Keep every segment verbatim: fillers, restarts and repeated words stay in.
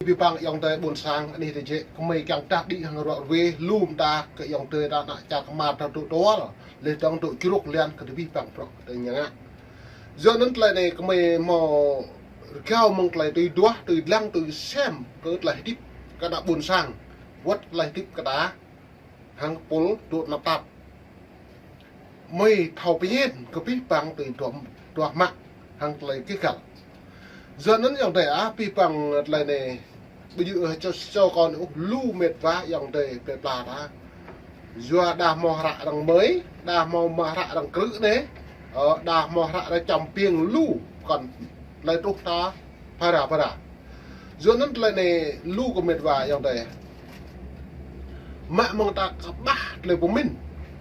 Abih bang ayŏng adơi ƀôn sang, anih tơjĕ, gơmơi kiăng tah đĭ hăng ruă ruê, lŏm ta kơ ayŏng adơi ta ană čar kơmar ta dŏ tual, lĕ dŏng dŏ čruk lian kơ abih bang bruă tơ ñu ngă. Yua anŭn tơlơi anai gơmơi hmâo rơgao mơ̆ng tơlơi tui duah, tui lăng, tui sem, kơ tơlơi hơdip kơ ană ƀôn sang, wơ̆t tơlơi hơdip kơ ta hăng pul dŏ tơnap tap. Mơi thâo pơñen kơ abih bang tui duah, duah mă hăng tơlơi kơ găl. Yua anŭn ayŏng adơi ah, abih bang tơlơi anai, ƀu djơ̆ čô, čô kâo ôh, lu mĕt wa ayŏng adơi plơi pla ta. Yua đa hmâo hră arăng mơi, đa hmâo mă hră arăng krư̆ anai, ơ, đa hmâo hră arăng čăm piêng lu, kŏn tơlơi truh ta phara phara. Yua anŭn tơlơi anai lu kơ mĕt wa ayŏng adơi. Mă mơ̆ng ta kơƀah tơlơi pơmĭn,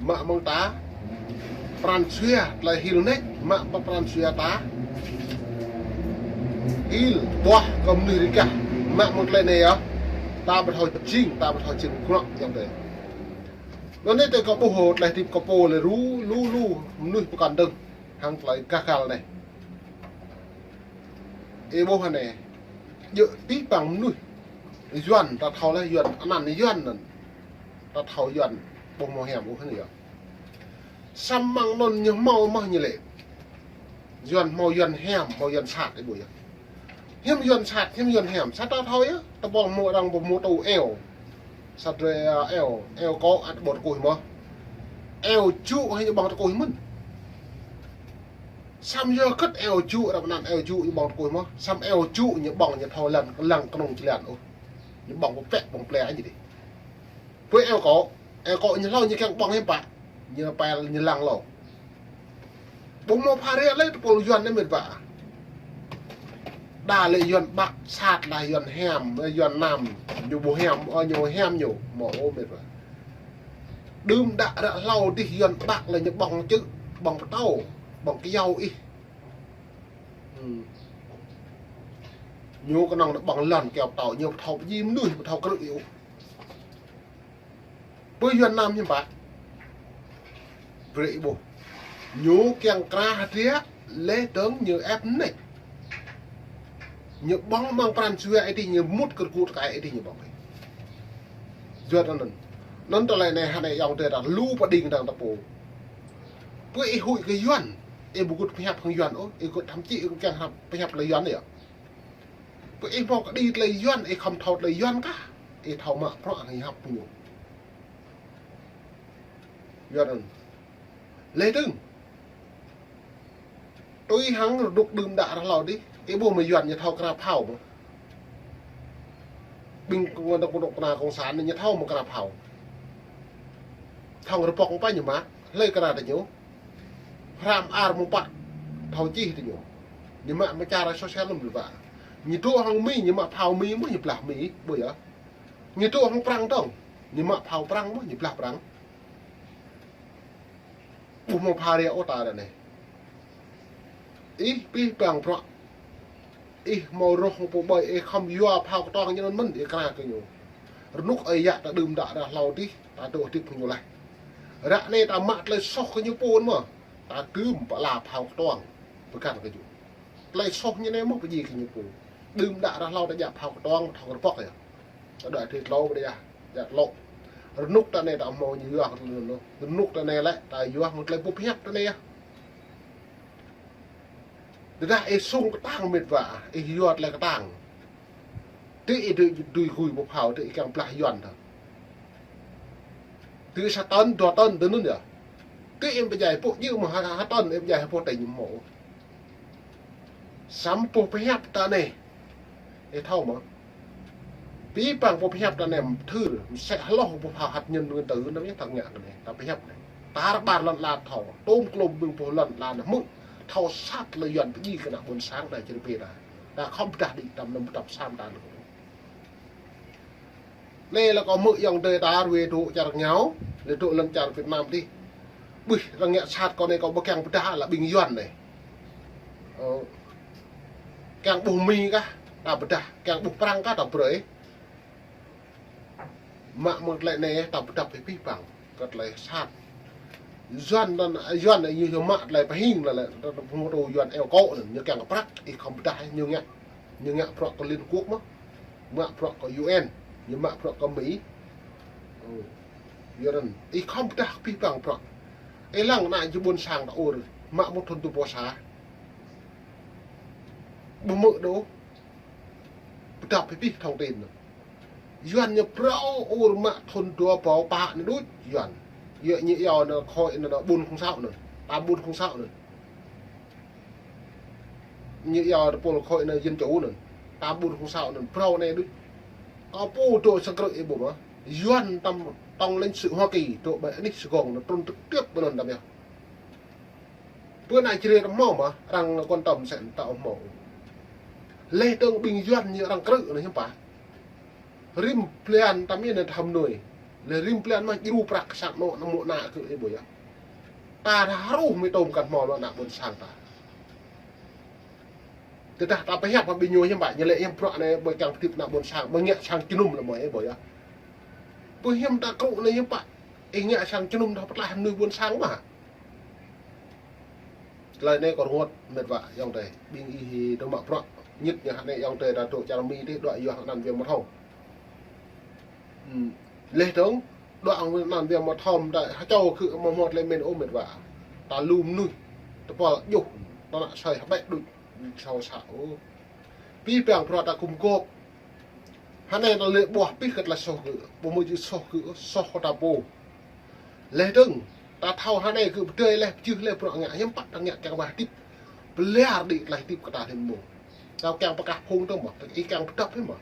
mă mơ̆ng ta pran jua tơlơi hil nač, mă pơ pran jua ta hil ƀuah kơ mơnuih rơgah, mă mơ̆ng tơlơi anai yơh. Ta ƀu thâo jing, ta ƀu thâo jing kơnuk ayŏng adơi. Anŭn anai tơ kâo ƀuh tơlơi hơdip kâo pô lĕ lu, lu, lu mơnuih pơkŏn dơ̆ng hăng tơlơi gah găl anai. Ih ƀuh anai, djơ̆ abih bang mơnuih Yuan, ta thâo lĕ Yuan, anăn Yuan anŭn. Ta thâo Yuan ƀu hmâo hiam ôh anai yơh. Samơ̆ mơ̆ng anŭn ñu hmâo mơ̆ ñu lĕ. Yuan hmâo Yuan hiam, hmâo Yuan sat ih ƀuh yơh. Hiam Yuan sat, hiam Yuan hiam, sat ta thâo yơh, tơpul hmâo arăng ƀu hmâo tŭ eo. Sat drơi, ơ, eo, eo kŏ ăt ƀu tơkuih mơ̆. Eo jŭ hĭ ñu ƀơ̆ng tơkuih mơ̆n. Samơ̆ yua kơ eo jŭ, ră anăn eo jŭ ñu ƀơ̆ng tơkuih mơ̆. Samơ̆ eo jŭ ñu ƀơ̆ng ñu thâo lăng, lăng kơnung jơlan ôh. Ñu ƀơ̆ng pơpĕ ƀơ̆ng plĕ aja dih. Pơ eo kŏ, eo kŏ ñu hlâo ñu kiăng ƀơ̆ng hiư̆m pă. Ñu pĕ ñu lăng hlâo. Ƀu hmâo phara lĕ tơpul Yuan anai mĕt wa. Đa lĕ Yuan ƀă sat lah Yuan hiam, Yuan nam, ñu ƀu hiam, ơ, ñu hiam ñu, hmâo ôh mĕt wa. Đưm đă ră hlâo dih Yuan ƀă lĕ ñu ƀơ̆ng čư̆, ƀơ̆ng pơtâo, ƀơ̆ng kơyâo ih. Hmm. Ñu kơnơ̆ng ƀơ̆ng lŏn kơyâo pơtâo, ñu ƀu thâo pơjing mơnuih, ƀu thâo krư̆ ih ôh. Pơ Yuan nam hiư̆m pă. Brơi ih ƀuh. Ñu kiăng kra hơdră, lĕ dơ̆ng ñu ĕp nač. Ñu ƀơ̆ng mơ̆ng pran jua ih dih ñu mŭt kơ rơgŭ tơkai ih dih ñu ƀơ̆ng. Yuan anŭn. Anŭn tơlơi anai hơnai ayŏng adơi ta lu pơđing dơ̆ng ta pô. Pơ ih huĭ kơ Yuan, ih ƀu gŭt pơhiăp hăng Yuan ôh, ih gŭt thậm chí ih gŭt kiăng hăp pơhiăp tơlơi Yuan yơh. Pơ ih hmâo kơđi tơlơi Yuan, ih khŏm thâo tơlơi Yuan kah, ih thâo mă bruă hăng ih hăp kơ ñu. Yuan anŭn. Lĕ dơ̆ng. Tui hăng rơnŭk đưm đă ră hlâo dih, ih ƀuh mơ̆ Yuan ñu thâo kra phao mơ̆. Ƀing kơnuk kơna cộng sản ñu thâo mơ̆ kra phao. Thŏng rơbŏk mơ̆ pă ñu mă, hlơi kra tơ ñu. Hrăm ar mơ̆ pă, thâo čih tơ ñu. Ñu mă mơ̆ čar social lăm lơbă. Ñu dŏ hăng Mi, ñu mă phao Mi mơ̆ ñu blah Mi, ƀuh yơh. Ñu dŏ hăng Prăng dơ̆ng, ñu mă phao Prăng mơ̆ ñu blah Prăng. Ƀu hmâo phara ôh ta ră anai. Ih abih bang bruă. Ih hmâo rŏh hăng pô ƀơi, ih khŏm yua phao kơtuang ñu anŭn mơ̆n, ih kra kơ ñu. Rơnŭk ơi yă ta đưm đă ră hlâo dih, ta dŏ hơdip hăng ñu laih. Ră anai ta mă tơlơi soh kơ ñu pô mơ̆. Ta dưm pơala phao kơtuang, pơgăn kơ ñu. Tơlơi soh ñu anai mơ̆ pơjing kơ ñu pô. Đưm đă ră hlâo ta djă phao kơtuang, thŏng rơbŏk yơh. Ta đuaĭ tui tlâo ƀơi đah, djă tlâo. Rơnŭk ta anai ta hmâo ñu yua kơ tơlơi anŭn. Rơnŭk ta anai lĕ, ta yua mơ̆ng tơlơi pơhiăp ta anai yơh. Tơdah ih sung kơtang mĕt wa, ih yua tơlơi kơtang. Tơ ih dưi, dưi gui ƀu phao, tơ ih kiăng blah Yuan tơ. Tơ ih sa tơn, dua tơn, tơ anŭn yơh. Tơ ih pơdjai pô djơ̆ mơ̆ ha, ha tơn, ih pơdjai pô tơ ñu hmâo. Samơ̆ pô pơhiăp ta anai. Ih thâo mơ̆. Abih bang pô pơhiăp ta anai, thưr, mơsĕ hloh pô phao hăt nhân nguyên tử, anŭn yơh thâo ngă ta anai, ta pơhiăp anai. Tar ƀar lŏn ala thâo, tôm klôm ƀing pô lŏn ala anai hmư̆, thâo sat tơlơi Yuan pơjing kơ ană ƀôn sang đa čơrơbê ta. Ta khŏm pơdah đĭ tăm năm pơtăp sam ta anŭn. Anai lĕ kâo hmư̆ ayŏng adơi ta ruai dŏ čar rơngiao, lĕ dŏ lăm čar Việt Nam dih. Ƀuh, arăng ngă sat kâo anai kâo ƀu kiăng pơdah lă ƀing Yuan anai. Ơ, kiăng ƀuh Mi kah, ta pơdah, kiăng ƀuh Prăng kah, ta brơi. Mă mơ̆ng tơlơi anai, ta pơdah abih bang kơ tơlơi sat. Yuan anŭn, Yuan anai ñu, ñu mă tơlơi pơhing lă lĕ, ta pơhmutu Yuan eo kŏ anŭn, ñu kiăng kơ prăk, ih khŏm pơdah, ñu ngă, ñu ngă bruă kơ Liên Quốc mơ̆. Mă bruă kơ U N, ñu mă bruă kơ Mi. Ơ, yua anŭn, ih khŏm pơdah kơ abih bang bruă. Ih lăng ană či ƀuôn sang ta ur, mă mơ̆ng thŭn dua pluh sa. Ƀu hmư̆ đôč. Pơdah abih bang thông tin. Yuan ñu phrâo ur mă thŭn dua pluh pă anai đôč Yuan. Yua ñu iâu anŭn khối anŭn ƀôn không sáu anŭn, tam ƀôn không sáu anŭn. Ñu iâu tơpul khối anŭn dân chủ anŭn, tam ƀôn không sáu anŭn, phrâo anai đôč. Kâo pô dŏ sang krư̆ ih ƀuh mơ̆. Yuan tam tổng lãnh sự Hoa Kỳ dŏ ƀơi anih Sài Gòn anŭn trŭn trực tiếp ƀơi anŭn tam yơh. Bơ anai Jrai ta hmâo mơ̆, arăng quan tâm sĕn ta ƀu hmâo. Leh dơ̆ng ƀing Yuan ñu arăng krư̆ anŭn hiư̆m pă. Rĭm blan tam yơh anŭn tham nuôi. Leh rĭm blan mơ̆ djru prăk kơ sang anŏ anŭn mơ̆ ană kơ ih ƀuh yơh. Ta rah ruh mơ̆ tơm kăn hmâo lŏ ană ƀuôn sang ta. Tơdah ta pơhiăp hăng ƀing ñu hiư̆m pă, ñu lĕ hiư̆m bruă anai ƀơi kiăng pơhơdip ană ƀuôn sang, ƀơi ngă sang jơnum lĕ mơ̆ ih ƀuh yơh. Ƀơi hiư̆m ta krư̆ anai hiư̆m pă, ih ngă sang jơnum ta pơtlaih mơnuih ƀuôn sang mơ̆. Tơlơi anai kâo rơngot mĕt wa ayŏng adơi. Ƀing ih dŏ mă bruă ñit ñu hă anai ayŏng adơi ta dŏ čar Mi dih dŏ yua hăng anăn Việt Mật Thông. Hm. Leh dơ̆ng, dŏ hăng anăn Việt Mật Thông ta hơčâo kơ mơ̆ hmâo tơlơi mĭn ôh mĕt wa. Ta lu mơnuih. Tơpul djuh, ta ană sơi hơbĕ đôč. Sâo sa ôh. Abih bang bruă ta gum gôp. Hơnai ta lĕ ƀuh abih kơ tơlơi soh gơ̆, ƀu hmâo či soh gơ̆, soh kơ ta pô. Leh dơ̆ng, ta thâo hơnai gơ̆ pơdơi leh, pơjưh leh bruă ngă, hiư̆m pă ta ngă kiăng wah hơdip. Pơliar đĭ tơlơi hơdip kơ ta hiư̆m mơ̆. Ta kiăng pơkah phung tơ mơ̆, ta ih kiăng pơdŏp hiư̆m mơ̆.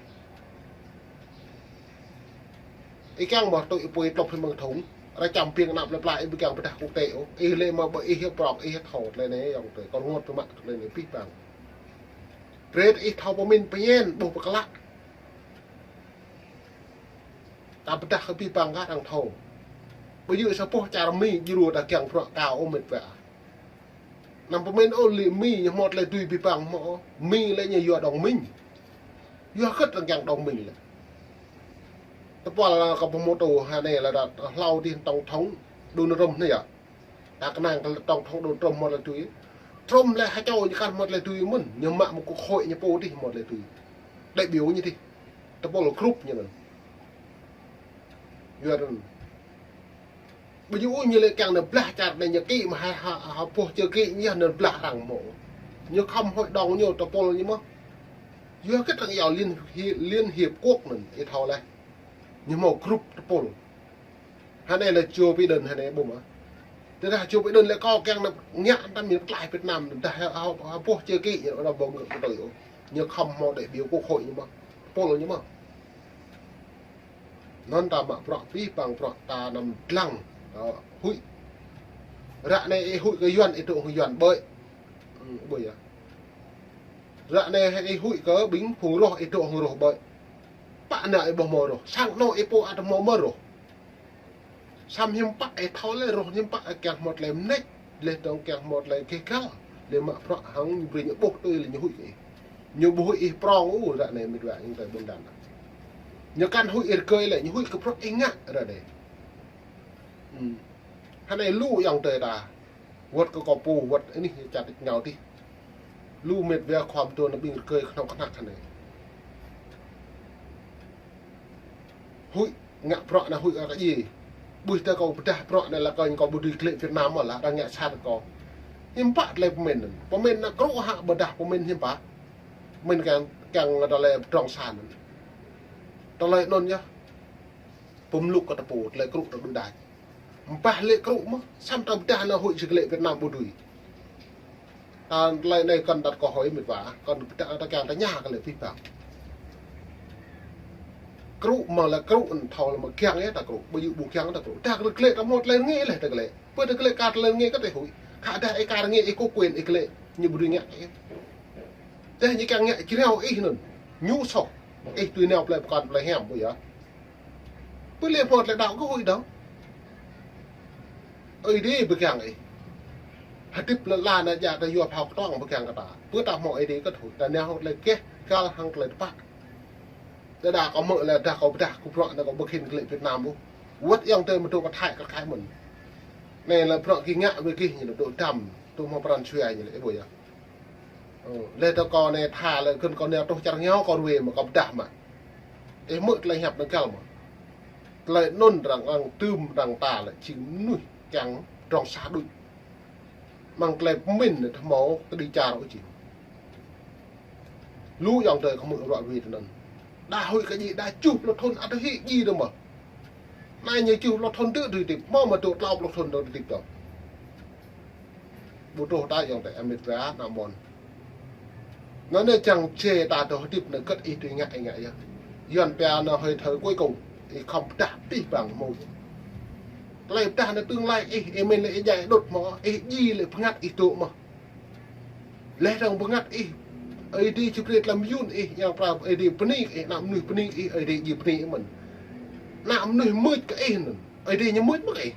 Ih kiăng mơ̆ tui ih pui tlŏp hiư̆m mơ̆ng thŭng, ră čăm piêng anăp lĕ plă ih ƀu kiăng pơdah quốc tế ôh. Ih lĕ mơ̆ ƀơi ih hiăp prŏk, ih hiăp thâo tơlơi anai, ayŏng adơi. Kâo rơngot tơmă tơlơi anai abih bang. Brơi ih thâo pơmĭn pơñen, ƀuh pơklă. Ta pơdah kơ abih bang kah arăng thâo. Ƀu djơ̆ sa boh čar Mi djru ta kiăng bruă kâo ôh mĕt wa. Anăm pơmĭn ôh lĕ Mi ñu hmâo tơlơi tui abih bang hmâo ôh. Mi lĕ ñu yua đồng minh. Yua hơget arăng kiăng đồng minh lĕ. Tơpul kâo pơhmô tơ hơnai lĕ ta hlâo dih tổng thống Donald Trump anai yơh. Ta kơnang kơ tổng thống Donald Trump hmâo tơlơi tui. Trump lĕ hơčâo ñu kăn hmâo tơlơi tui mơ̆n. Ñu mă mơ̆ng quốc hội ñu pô dih hmâo tơlơi tui. Đại biểu ñu dih. Tơpul group ñu anŭn. Yua anŭn. Ƀu djơ̆ ôh ñu lĕ kiăng nao blah čar anai ñu kĭ mơ̆ ha, ha, ha boh čơ kĭ ñu yơh nao blah arăng mơ̆. Ñu khŏm hội đồng ñu tơpul ñu mơ̆. Yua hơget arăng iâu Liên Hi-, Liên Hiệp Quốc anŭn, ih thâo leh. Ñu hmâo group tơpul. Hơnai lĕ Joe Biden hơnai ƀuh mơ̆. Tơdah Joe Biden lĕ kâo kiăng nao ngă tam ñu pơtlaih Việt Nam, dah ha, ha, ha boh čơ kĭ ñu anŭn ƀu ngă kơ tui ôh. Ñu khŏm hmâo đại biểu quốc hội ñu mơ̆. Tơpul ñu mơ̆. Anŭn ta mă bruă abih bang bruă ta anăm dlăng, ta huĭ. Ră anai ih huĭ kơ Yuan, ih dŏ hăng Yuan ƀơi. Hm, ƀơi yơh. Ră anai ih huĭ kơ ƀing phung roh, ih dŏ hăng roh ƀơi. Pă ană ih ƀu hmâo roh. Sang anŏ ih pô ăt hmâo mơ̆ roh. Săm hiư̆m pă ih thâo lĕ roh hiư̆m pă ih kiăng hmâo tơlơi mơneč, leh dơ̆ng kiăng hmâo tơlơi gêh gal, lĕ mă bruă hăng ñu brơi ñu ƀuh tui lĕ ñu huĭ kơ ih. Ñu ƀu huĭ ih prŏng ôh ră anai mĕt wa ayŏng adơi ƀôn lan. Ñu kăn huĭ ih rơgơi lĕ, ñu huĭ kơ bruă ih ngă ră anai. Hm. Hơnai lu ayŏng adơi ta. Wơ̆t kơ kâo pô, wơ̆t anih čar tač rơngiao dih. Lu mĕt wa khŏm dŏ ană ƀing rơgơi kơhnŏng kơhnăk hơnai. Huĭ, ngă bruă anai huĭ kơ kơ djai. Ƀuh tơ kâo pơdah bruă anai lă kơ kâo ƀu dưi glaĭ Việt Nam mơ̆ lă, arăng ngă sat kâo. Hiư̆m pă tơlơi pơmĭn anŭn. Pơmĭn anŭn krŭ hă pơdah pơmĭn hiư̆m pă. Pơmĭn kiăng, kiăng tơlơi pơdrŏng sang anŭn. Tơlơi anŭn yơh. Pơmluk kơ tơpul, tơlơi krŭ tơdui đač. Ƀah lĕ krŭ mơ̆, săm ta pơdah anŭn huĭ či glaĭ Việt Nam ƀu dưi. Ta tơlơi anai kăn tat kơ hơi mĕt wa, kăn pơdah ta kiăng ta ña kơ lĕ abih bang. Krŭ mơ̆ lĕ krŭ, anŭn thâo lĕ mơ̆ kiăng yơh ta krŭ, ƀu djơ̆ ƀu kiăng ta krŭ. Ta kơ glaĭ ta hmâo tơlơi rơngiă leh ta glaĭ. Pơ ta glaĭ kar tơlơi rơngiă kơ ta huĭ. Khă dah ih kar rơngiă ih kơ quyền ih glaĭ, ñu ƀu dưi ngă ih. Tơdah ñu kiăng ngă jrao ih anŭn, ñu soh. Ih tui nao plei pơkŏn plei hiam ƀu yơh. Pơ lĕ hmâo tơlơi đaŏ kơ huĭ dơ̆ng. Ơi adai pơgang ih. Hơdip lĕ lăn anai djă ta yua phao kơtong pơgang kơ ta. Pơ ta hmâo ơi adai kơ huĭ ta nao hŏng tơlơi gêh gal hăng tơlơi tơpă. Tơdah kâo hmư̆ lĕ dah kâo pơdah kơ bruă anai kâo ƀu khĭn glaĭ Việt Nam ôh. Wơ̆t ayŏng adơi mơ̆ dŏ pơ Thái kơ Thái mơ̆n. Anai lĕ bruă gih ngă wơ̆t gih ñu lĕ dŏ dăm, dŏ hmâo pran jua ñu lĕ ih ƀuh yơh. Ơ, leh dơ̆ng kâo anai tha lĕ gơ̆n kâo nao truh čar rơngiao kâo ruai mơ̆ kâo pơdah mă. Ih hmư̆ tơlơi hiăp anŭn găl mơ̆. Tơlơi anŭn arăng, arăng tơm arăng ta lĕ jing mơnuih kiăng drŏng sa đôč. Mơ̆ng tơlơi pơmĭn anai thâo hmâo kơđi čar ôh jing. Lu ayŏng adơi kơ hmư̆ ruă wĭt anŭn. Đa huĭ kơ djai, đa tơjuh pluh thŭn ăt hĭ djai dơ̆ng mơ̆. Anai ñu tơjuh pluh thŭn tơ tui hơdip, hmâo mơ̆ dŏ klâo pluh thŭn tơ tui hơdip dơ̆ng. Ƀu truh ta ayŏng adơi, ơ met wa, ană mơnuih. Anŭn anai čang čê ta tơ hơdip anai kơt ih tui ngă, ih ngă yơh. Yuan pia anai hơi thở cuối cùng, ih khŏm pơdah abih bang mơ̆. Tơlơi pơdah anai tương lai ih, ih mĭn lĕ ih djai đôč mơ̆, ih djai lĕ bơngăt ih dŏ mơ̆. Laih dơ̆ng bơngăt ih, Ơi Adai či brơi tơlơi mơyŭn ih, yang pơra Ơi Adai bơni kơ ih, ană mơnuih bơni kơ ih, Ơi Adai či bơni ih mơ̆n. Ană mơnuih mưč kơ ih anŭn, Ơi Adai ñu mưč mơ̆ kơ ih.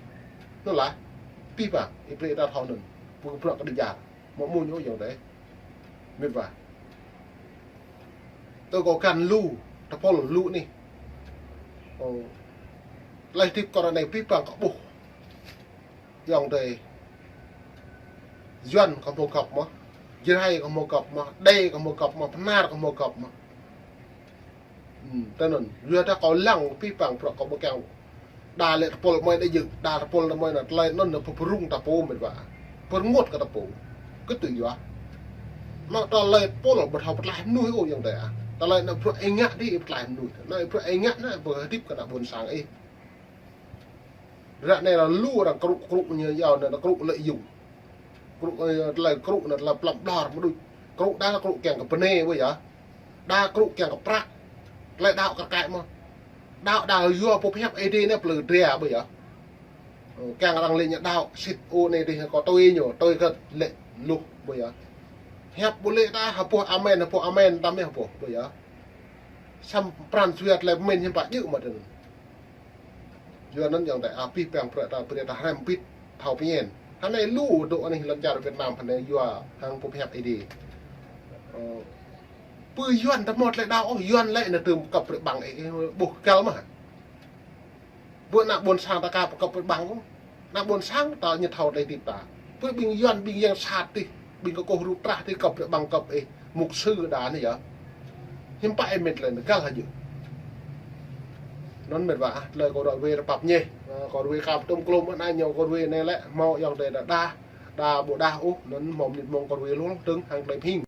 Anŭn lah, abih bang, ih brơi ta thâo anŭn, pơkơpơ̆k kơđi čar. Mơ̆ mơ̆ ñu ayŏng adơi. Met wa. Tơ kâo găn lu, tơpul lu anai. Ơ, tơlơi hơdip kơ ră anai abih bang kơ ƀuh. Ayŏng adơi. Yuan kơ hmâo gŏp mơ̆. Jrai kơ hmâo gŏp mơ̆. Đê kơ hmâo gŏp mơ̆. Bơnar kơ hmâo gŏp mơ̆. Hm, tơ anŭn. Yua dah kâo lăng abih bang bruă kâo ƀu kiăng. Đa lĕ tơpul mơi đa jơ̆. Đa tơpul mơi anŭn tơlơi anŭn anŭn pơrŭng ta pô met wa. Pơrơngot kơ ta pô. Kơ tui yua. Anŭn tơlơi tơpul ƀu thâo pơtlaih mơnuih ôh ayŏng adơi ah. Tơlơi anŭn bruă ih ngă dih ih pơtlaih mơnuih. Anŭn bruă ih ngă anŭn pơhơdip kơ ană ƀôn sang ih. Ră anai lĕ lu arăng krŭ, krŭ ñu yua anŭn krŭ lợi dụng. Krŭ, ơ, tơlơi krŭ anŭn tơlơi plăm ƀlŏr mơ̆ đôč. Krŭ đa krŭ kiăng kơ bơnai ƀu yơh. Đa krŭ kiăng kơ prăk. Tơlơi đaŏ kar kaĭ mơ̆. Đaŏ đa yua pô pơhiăp Ơi Adai anai plư dra ƀu yơh. Ơ, kiăng arăng lĕ ñu đaŏ sĭt ôh anai dih kơ tui ñu, tui kơ lĕ luh ƀu yơh. Hiăp ƀu lĕ ta hơpuh amen, hơpuh amen, tăm yơh hơpuh ƀu yơh. Samơ̆ pran jua tơlơi pơmĭn hiư̆m pă djơ̆ mơ̆ tơ anŭn. Yua anŭn ayŏng adơi, abih bang bruă ta brơi ta hrăm bit thâo pơñen. Hơnai lu dŏ anih lŏn čar Việt Nam hơnai yua hăng pô pơhiăp Ơi Adai. Ơ, pơ Yuan ta hmâo tơlơi đaŏ ôh, Yuan lĕ anŭn tơm kơp brơi ƀăng ih, ih ƀuh găl mơ̆. Ƀu ană ƀôn sang ta ka pơkơp brơi ƀăng ôh. Ană ƀôn sang ta ñu thâo tơlơi hơdip ta. Pơ ƀing Yuan, ƀing yang sat tih, ƀing kơkuh rup trah tih kơp brơi ƀăng kơp ih, mục sư đa anai yơh. Hiư̆m pă ih mĭn tơlơi anŭn găl hơjơ̆. Anŭn met wa ah, tơlơi kâo ră ruai rơpăp ñeh. Ơ, kâo ruai kơ pơtŭm klôm anai ñu kâo ruai anai lĕ, hmâo ayŏng adơi đa đa, đa ƀu đa ôh, anŭn hmâo mơnit mông kâo ruai lu dơ̆ng hăng tơlơi pơhing.